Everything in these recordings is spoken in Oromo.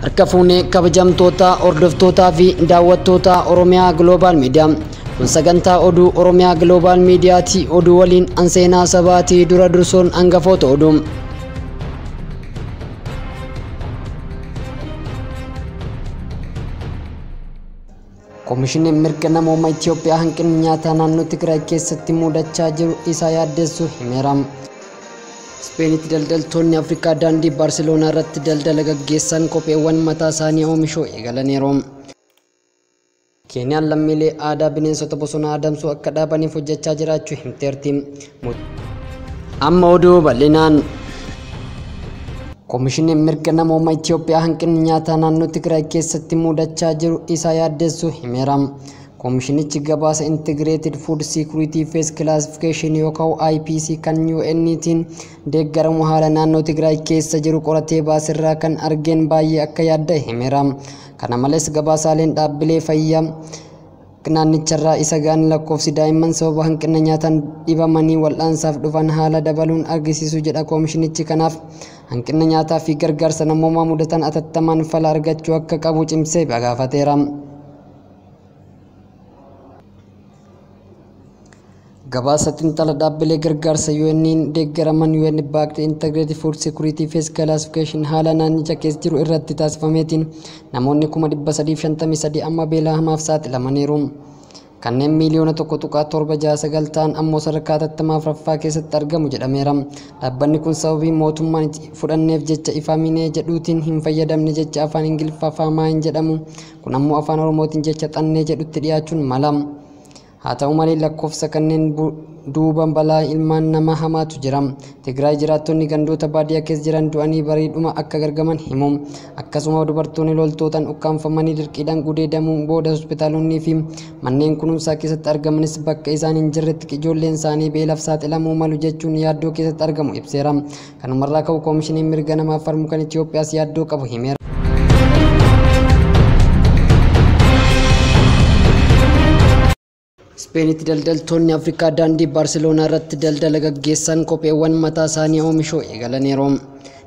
Harka fuunee kabajamtoota hordoftootaa fi daawwattoota Oromiyaa Global Media. Kun sagantaa oduu Oromiyaa Global Mediaati. Oduu waliin anseenaa sabaatii dura dursoon hangafoota oduu. Koomishiniin mirga namooma Itoophiyaa hanqinni nyaataa naannoo Tigraay keessatti mudachaa jiru isa yaaddessu himeera. Ispeenitti daldaltoonni Afrikaa daandii Baarseloonaa irratti daldala gaggeessan kopheewwan mataa isaanii oomishuu eegalaniiru. Keeniyaan lammiilee aadaa bineensota bosonaa adamsuu akka dhaabaniif hojjechaa jiraachuu himteerti. Amma oduu bal'inaan. Koomishiniin mirga namooma Itoophiyaa hanqinni nyaataa naannoo Tigraay keessatti mudachaa jiru isa yaaddessu himeera. Koomishinichi gabaasa Integrated Food Security Phase Classification yookaan IPC kan UN'tiin deeggaramu haala naannoo Tigraay keessa jiru qoratee baasirraa kan argeen baay'ee akka yaadda himeera. Kana malees gabaasaaleen dhaabbilee fayyaa naannicharraa isa ga'an lakkoofsi daa'imman sababa hanqina nyaataan dhibamanii wal'aansaaf dhufan haala dabaluun argisiisu jedha koomishinichi. Kanaaf hanqina nyaataa fi gargaarsa namoomaa mudatan atattamaan fala argachuu akka qabu cimsee gaafateera. Gabaasa xiinxala dhaabbilee gargaarsa UN'n deeggaraman UN Backed Integrated Food Security Phase Classification haala naannicha keessa jiru irratti taasifameetiin namoonni 353 amma beela hamaaf saaxilamaniiru. Kanneen miiliyoona 1.769 ta'an ammoo sadarkaa hatattamaa afuraffaa keessatti argamu jedhameera. Dhaabbanni kun sababii mootummaan itti fudhanneef jecha ifaminee jedhuutiin hin fayyadamne jecha afaan Ingiliffaa faamaa hin jedhamu. Kun ammoo afaan Oromootiin jecha xannee jedhutti dhiyaachuun mala. Haa ta'u malee lakkoofsa kanneen duuba balaa ilmaan namaa hamaatu jira. Tigraay jiraattonni gandoota baadiyyaa keessa jiran du'anii bariidhuma akka gargaman himu. Akkasuma dubartoonni loltootaan ukkaanfamanii dirqiidhaan gudeedamuun booda hospitaalonni fi manneen kunuunsaa keessatti argamanis bakka isaan hin jirretti ijoolleen isaanii beelaaf saaxilamuu malu jechuun yaaddoo keessatti argamu ibseera. Kanumarraa ka'u koomishiniin mirga namaaf falmu kan Itoophiyaas yaaddoo qabu himeera. Ispeenitti daldaltoonni Afrikaa daandii Baarseloonaa irratti daldala gaggeessan kopheewwan mataa isaanii oomishuu eegalaniiru.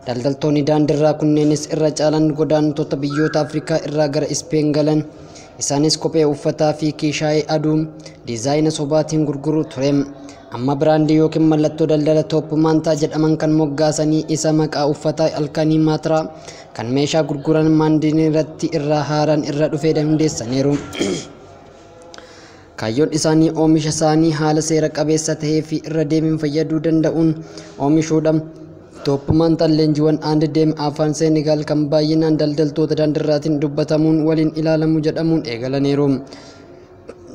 Daldaltoonni daandiirraa kunneenis irra caalan godaantota biyyoota Afrikaa irraa gara Ispeen galan. Isaanis kophee uffataa fi keeshaayee aduu diizaayina sobaatiin gurguru ture. Amma biraandii yookiin mallattoo daldala Toop Maantaa jedhaman kan moggaasanii isa maqaa uffataa halkanii maatiraa kan meeshaa gurguran maandiin irratti irraa haaraan irra dhufee hundeessaniiru. Kaayyoon isaanii oomisha isaanii haala seera qabeessa ta'ee fi irra deebiin fayyaduu danda'uun oomishuudha. Toop Maantaan leenjiiwwan and deem afaan Senegaal kan baay'inaan daldaltoota daandiirraatiin dubbatamuun waliin ilaalamu jedhamuun eegalaniiru.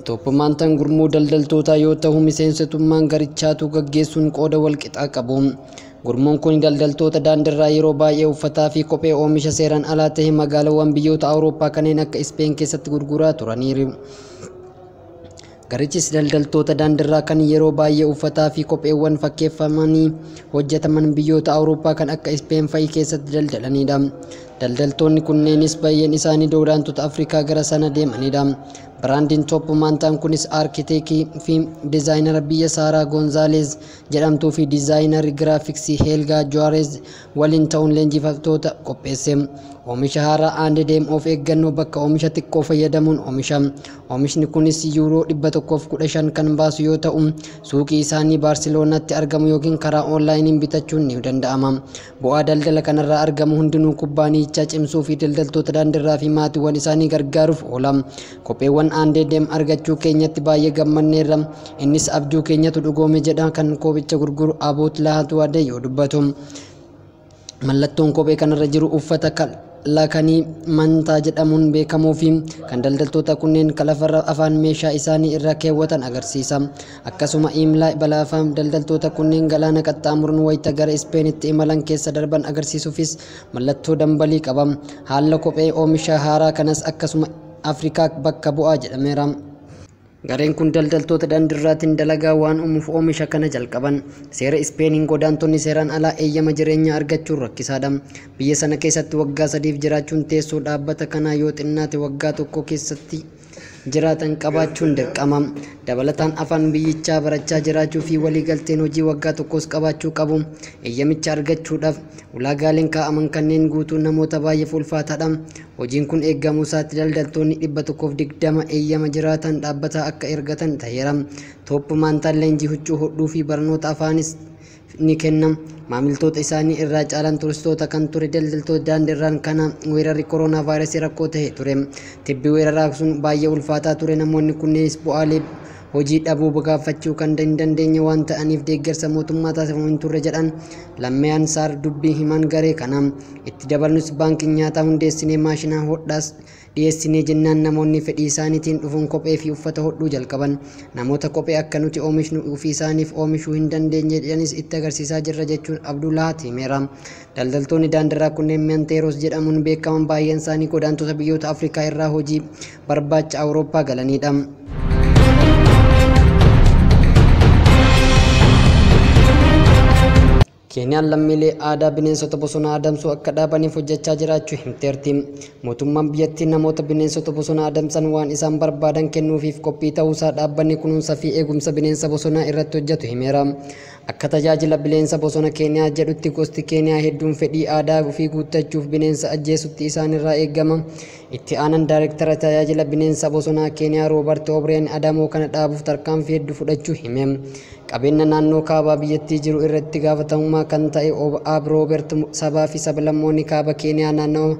Toop Maantaan gurmuu daldaltootaa yoo ta'u miseensotummaan garichaatu gaggeessuun qooda wal qixaa qabu. Gurmuun kun daldaltoota daandiirraa yeroo baay'ee uffataa fi kophee oomisha seeraan alaa ta'e magaalaawwan biyyoota Awurooppaa kanneen akka Ispeen keessatti gurguraa turaniiru. Garichis daldaltoota daandiirraa kan yeroo baay'ee uffataa fi kopheewwan fakkeeffamanii hojjetaman biyyoota Awurooppaa kan akka Ispeen fa'i keessatti daldalanidha. Daldaltoonni kunneenis baay'een isaanii godaantota Afrikaa gara sana deemanidha. Biraandiin Toop Maantaan kunis aarkiteekii fi diizaayinara biyya Saaraa Goonzaaleez jedhamtuu fi diizaayinarri giraafiksii Heelgaa Juwaarez waliin ta'uun leenjifamtoota qopheesse. Oomisha haaraa and deem of eeggannoo bakka oomisha xiqqoo fayyadamuun oomisha. Oomishni kunis yuuroo 115 kan baasu yoo ta'u suuqii isaanii Baarseloonaatti argamu yookiin karaa oonlaayiniin bitachuun ni danda'ama. Bu'aa daldala kanarraa argamu hundinuu kubbaanicha cimsuu fi daldaltoota daandiirraa fi maatiiwwan isaanii gargaaruuf oola. Kopheewwan and deem argachuu keenyatti baay'ee gammanneerra. Innis abjuu keenyatu dhugoome jedha kan kophicha gurguru Aboot Lahatuu Adee yoo dubbatu. Mallattoon kophee kanarra jiru uffata lakanii mantaa jedhamuun beekamuu fi kan daldaltoota kunneen kalafarra afaan meeshaa isaanii irra keewwatan agarsiisa. Akkasuma imlaa balaafaa daldaltoota kunneen galaana qaxxaamuruun wayita gara Ispeenitti imalan keessa darban agarsiisuufis mallattoo dambalii qaba. Haala kophee oomisha haaraa kanas akkasuma Afrikaa bakka bu'aa jedhameera. Gareen kun daldaltoota daandiirraatiin dalagaa waan uumuuf oomisha kana jalqaban. Seera Ispeeniin godaantonni seeraan alaa eeyyama jireenyaa argachuun rakkisaadha. Biyya sana keessatti waggaa 3 jiraachuun teessoo dhaabbata kanaa yoo xinnaate waggaa tokko keessatti jiraatan qabaachuun dirqama. Dabalataan afaan biyyichaa barachaa jiraachuu fi waliigalteen hojii waggaa tokkos qabaachuu qabu. Eeyyamicha argachuudhaaf ulaagaaleen kaa'aman kanneen guutuun namoota baay'eef ulfaataadha. Hojiin kun eegamuu isaatti daldaltoonni 120 eeyyama jiraatan dhaabbata akka ergatan ta'eera. Toop Maantaan leenjii huccuu hodhuu fi barnoota afaanis ni kenna. Maamiltoota isaanii irraa caalaan turistoota kan ture daldaltoota daandiirraan kana weerarri koronaa vaayirasii rakkoo ta'e ture. Tibbi weeraraa sun baay'ee ulfaataa ture. Namoonni kunneenis bu'aalee hojii dhabuu gaafachuu kan hin dandeenye waan ta'aniif deeggarsa mootummaa taasifamu hin turre jedhan Lammiyaan Saar dubbii himan garee kana. Itti dabalus baankii nyaataa hundeessinee maashina hodhaas dhiyeessinee jennaan namoonni fedhii isaaniitiin dhufuun kophee fi uffata hodhuu jalqaban. Namoota kophee akka nuti oomishnu ofii isaaniif oomishuu hin dandeenye jedhanis itti agarsiisaa jirra jechuun Abdullahat himeera. Daldaltoonni daandiirraa kunneen Manteeros jedhamuun beekaman baay'een isaanii godaantota biyyoota Afrikaa irraa hojii barbaacha Awurooppaa galanidha. Keeniyaan lammiilee aadaa bineensota bosonaa adamsuu akka dhaabaniif hojjechaa jiraachuu himteerti. Mootummaan biyyattii namoota bineensota bosonaa adamsan waan isaan barbaadan kennuufiif qophii ta'uusaa dhaabbanni kunuunsa fi eegumsa bineensa bosonaa irratti hojjetu himeera. Akka tajaajila bineensa bosona Keeniyaa jedhutti gosti Keeniyaa hedduun fedhii aadaa ofii guuttachuuf bineensa ajjeesutti isaanirraa eegama. Itti aanan daayirektara tajaajila bineensa bosonaa Keeniyaa Roobert Obreen adamoo kana dhaabuuf tarkaanfii hedduu fudhachuu hime. Qabeenya naannoo kaabaa biyyattii jiru irratti gaafatamummaa kan ta'e Ab Roobert sabaa fi sablammoonni kaaba Keeniyaa naannoo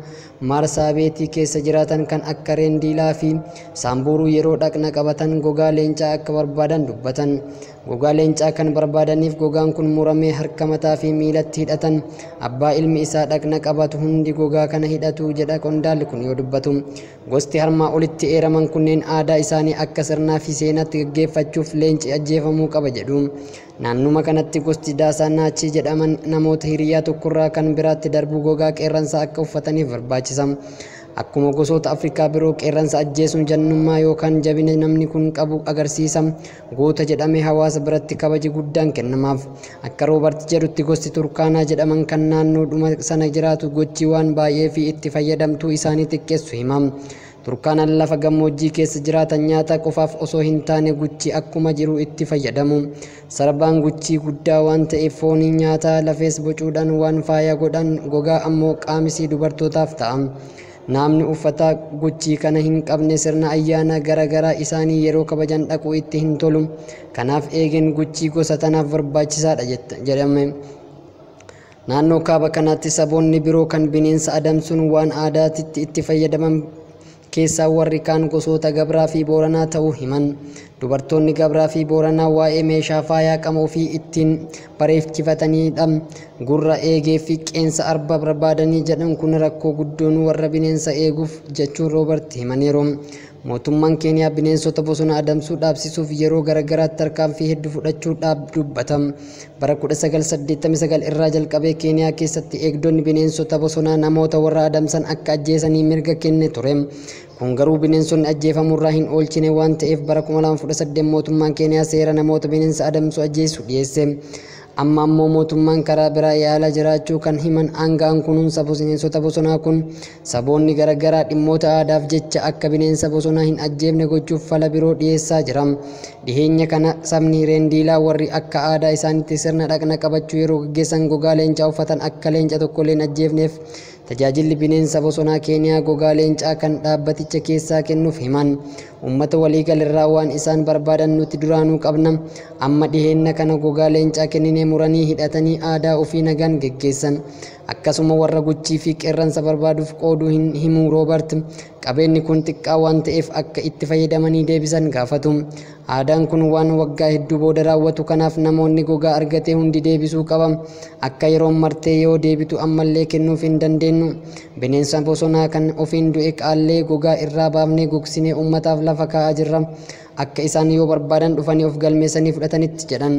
Marsaabeetii keessa jiraatan kan akka Reendiilaa fi Saambuuruu yeroo dhaqna qabatan gogaa leencaa akka barbaadan dubbatan. Gogaa leencaa kan barbaadaniif gogaan kun muramee harka mataa fi miilatti hidhatan. Abbaa ilmi isaa dhaqna qabatu hundi gogaa kana hidhatu jedha qondaalli kun yoo dubbatu. Gosti harmaa olitti eeraman kunneen aadaa isaanii akka sirnaa fi seenaatti gaggeeffachuuf leenci ajjeefamuu qaba jedhu. Naannuma kanatti gosti daasaa naachii jedhaman namoota hiriyaa tokkorraa kan biraatti darbu gogaa qeerransaa akka uffataniif barbaachisa. Akkuma gosoota Afrikaa biroo qeerransa ajjeesuun jannummaa yookaan jabina namni kun qabu agarsiisa. Goota jedhamee hawaasa biratti kabaji guddaan kennamaaf. Akka Roobert jedhutti gosti Turkaanaa jedhaman kan naannoodhuma sana jiraatu gochi waan baay'ee fi itti fayyadamtuu isaanii xiqqeessu hima. Turkaanaan lafa gammoojjii keessa jiraatan nyaata qofaaf osoo hin taane guchi akkuma jiru itti fayyadamu. Sarbaan guchii guddaa waan ta'eef foonii nyaataa lafees bocuudhaan waan faaya godhan gogaa ammoo qaamisii dubartootaaf ta'a. Namni uffata guchii kana hin qabne sirna ayyaana garaagaraa isaanii yeroo kabajan dhaquu itti hin tolu. Kanaaf eegeen guchii gosa tanaaf barbaachisaadha jedhame. Naannoo kaaba kanaatti saboonni biroo kan bineensa adamsuun waan aadaatitti itti fayyadaman keessaa warri kaan gosoota Gabraa fi Booranaa ta'uu himan. Dubartoonni Gabraa fi Booranaa waa'ee meeshaa faayaa qaama ofii ittiin bareechifatanidha. Gurra eegee fi qeensa arba barbaadanii jedhan kun rakkoo guddoon warra bineensa eeguuf jechuun Roobert himaniiru. Mootummaan Keeniyaa bineensota bosona adamsuu dhaabsisuuf yeroo garaagaraatti tarkaanfii hedduu fudhachuu dubbata. Bara 1989 irraa jalqabee Keeniyaa keessatti eegdonni bineensota bosonaa namoota warra adamsan akka ajjeesanii mirga kenne ture. Kun garuu bineensonni ajjeefamurraa hin oolchine waan ta'eef bara 2018 mootummaan Keeniyaa seera namoota bineensa adamsu ajjeesu dhiyeesse. Amma ammoo mootummaan karaa biraa yaalaa jiraachuu kan himan aanga'aan kunuunsa bineensota bosonaa kun saboonni garaagaraa dhimmoota aadaaf jecha akka bineensa bosonaa hin ajjeefne gochuuf fala biroo dhiyeessaa jira. Dhiheenya kana sabni Reendiilaa warri akka aadaa isaaniitti sirna dhaqna qabachuu yeroo gaggeessan gogaa leencaa uffatan akka leenca tokkollee hin ajjeefneef tajaajilli bineensa bosonaa Keeniyaa gogaa leencaa kan dhaabbaticha keessaa kennuuf himan. Uummata waliigalirraa waan isaan barbaadan nuti duraanuu qabna. Amma dhiheenya kana gogaa leencaa kenninee muranii hidhatanii aadaa ofii nagaan geggeessan. Akkasuma warra guchii fi qeerransa barbaaduuf qooduu hin himu Roobert. Qabeenyi kun xiqqaa waan ta'eef akka itti fayyadamanii deebisan gaafatu. Aadaan kun waan waggaa hedduu booda raawwatu kanaaf namoonni gogaa argate hundi deebisuu qaba. Akka yeroon martee yoo deebitu ammallee kennuuf hin dandeenyu. Bineensa bosonaa kan ofiin du'e qaallee gogaa irraa baafnee gogsinee uummataaf lafa kaa'aa jirra. Akka isaan yoo barbaadan dhufanii of galmeessanii fudhatanitti jedhan.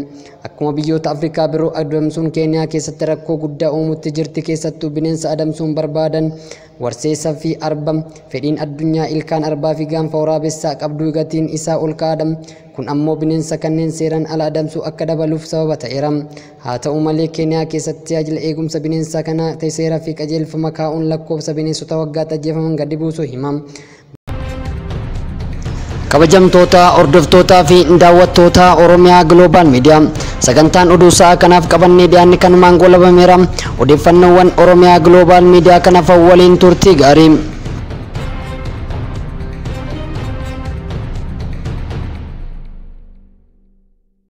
Akkuma biyyoota Afrikaa biroo adamsuun Keeniyaa keessatti rakkoo guddaa uumutti jirti. Keessattuu bineensa adamsuun barbaadan warseessa fi arba. Fedhiin addunyaa ilkaan arbaa fi gaanfa waraabessaa qabdu gatiin isaa ol ka'aadha. Kun ammoo bineensa kanneen seeraan ala adamsuu akka dabaluuf sababa ta'eera. Haa ta'u malee Keeniyaa keessatti tajaajila eegumsa bineensa kanaa seeraa fi qajeelfama kaa'uun lakkoofsa bineensota waggaatti ajjeefaman gadi buusuu hima. Kabajamtoota hordoftootaa fi daawwattoota Oromiyaa Global Media, sagantaan oduu sa'a kanaaf qabannee dhiyaanne kanumaan goolabameera. Odeeffannoowwan Oromiyaa Global Media kanaaf waliin turtii gaarii.